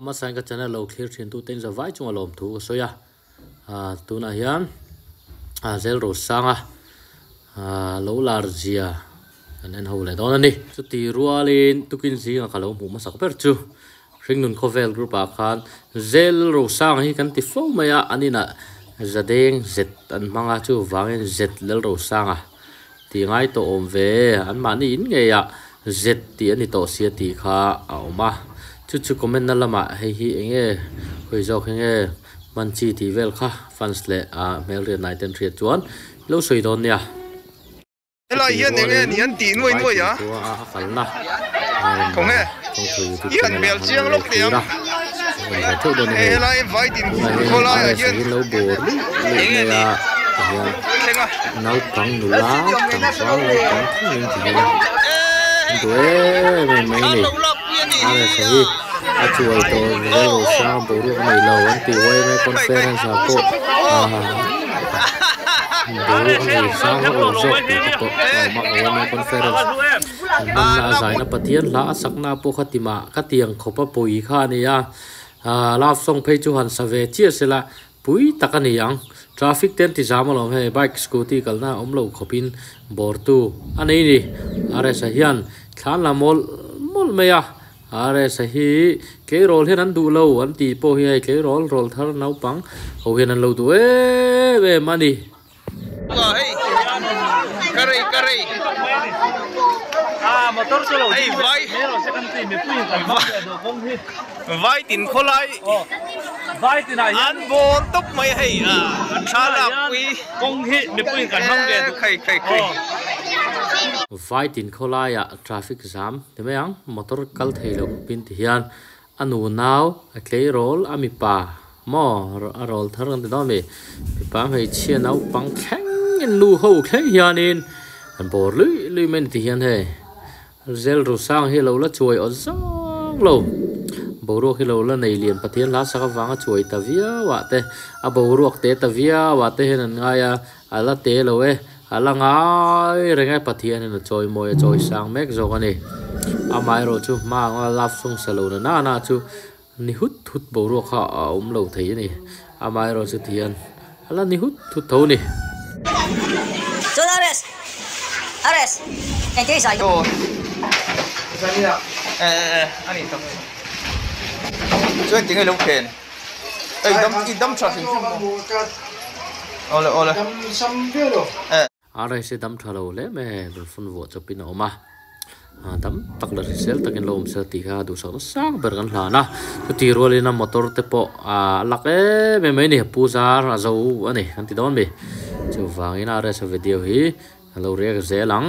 Hmasain ka channel lo thlir thin tute in zavai chunga lawmthu ka sawi a, tunah hian zel rosanga lo lar zia kan en ho leh dawn a ni. Chuti rualin tukin zinga ka lo hmuh hmasak ber chu Hringnun Khawvel group ah khan zel rosanga hi kan ti fo mai a, an inah zadeng zet an hmang a, chuvangin zet lel rosanga tih ngai tawh awm ve, anmahni in ngeiah zet tih a ni tawh sia tih kha a awm a, chu chu comment na lamah hei hi eng nge khawi zawk hi nge hman chi tih vel kha fans leh ah hmelriat nai ten hriat chuan lo sawi dawn nia. Helai Chuti hian eng nge rualin ni an tih nuai vai nuai tih a? khua a a kalna a rawn Khaw nge? thawngthu youtube I han channel ah bel khan chiang an lo lawk teh thlir ang. a, an rawn ve theuh dawn a Hei hei. helai vai din Tunah hian khawlaiah RS hian hi lo bawr luih luih eng nge mai ni a, tihian thleng a? naupang nula tlangval naupang thlengin tihian an duh em em mai a ni. RS hi a chuai tawh zel lo sang boruak a nei lo an tih yma conference ah pawh boruak a nei sang vak lo zawk tih te pawh a awm a yma conference an hmanna a zaina Pathian hla a sakna pawh kha timah kha tiang khawp a pawi kha a ni a. Aaa love song phei chu han sa ve chiah sela pui tak a ni ang. Traffic te an ti zam alawm hei bike scooty kalna awm lo khawpin bawr tu a nei ni. RS-a hian thlan la mawlh mawlh mai a, RS-a hi tleirawl hian an duh lo an tih pawh hi hei tleirawl rawl thar naupang ho hian an lo duh em em a ni. Vai tin khawlai an bawn tawp mai hei tha lakpui khai khai khai. Vai tin khawlaiah traffic jam ti mai ang motor kal thei lo khawpin ti hian A nu nau a tleirawl a mipa maw a rawl thar kan ti dawn a mi mipa hmeichhia naupang thleng in nu ho thleng hianin an bawr luih luih mai a ni ti hian hei zel ru sang hi a lo la chuai aw zang lo boruak hi lo la nei lian Pathian hla sak avanga chuai ta viau ah te a boruak te ta viau ah te hian an ngai a a la te lo e. A la ngai reng e, Pathianin a chawi mawi a chawi sang mek zawk a ni. Amaherawh chu hma anga love song sa lo na nana chu ni hut hut boruak kha a awm lo thei a ni. Amaherawh chu tihian a la ni hut hut tho a ni. Chuan RS, RS, engtin i zai Aw, e e a ni tak. Chuan tinge lo phen? Ei dam i dam tha hrim hrim maw? Awle awle. E. RS dam tha lo hle mai hei rawn vuah chawpin a awm a, dam tak leh hrisel takin lo awm se tih kha duhsakna sang ber kan hlan a, chuti rualin a motor te pawh a lak em em mai a ni, pu zar a zo a ni kan ti dawn mi, chuvangin RS video hi a lo react zel ang.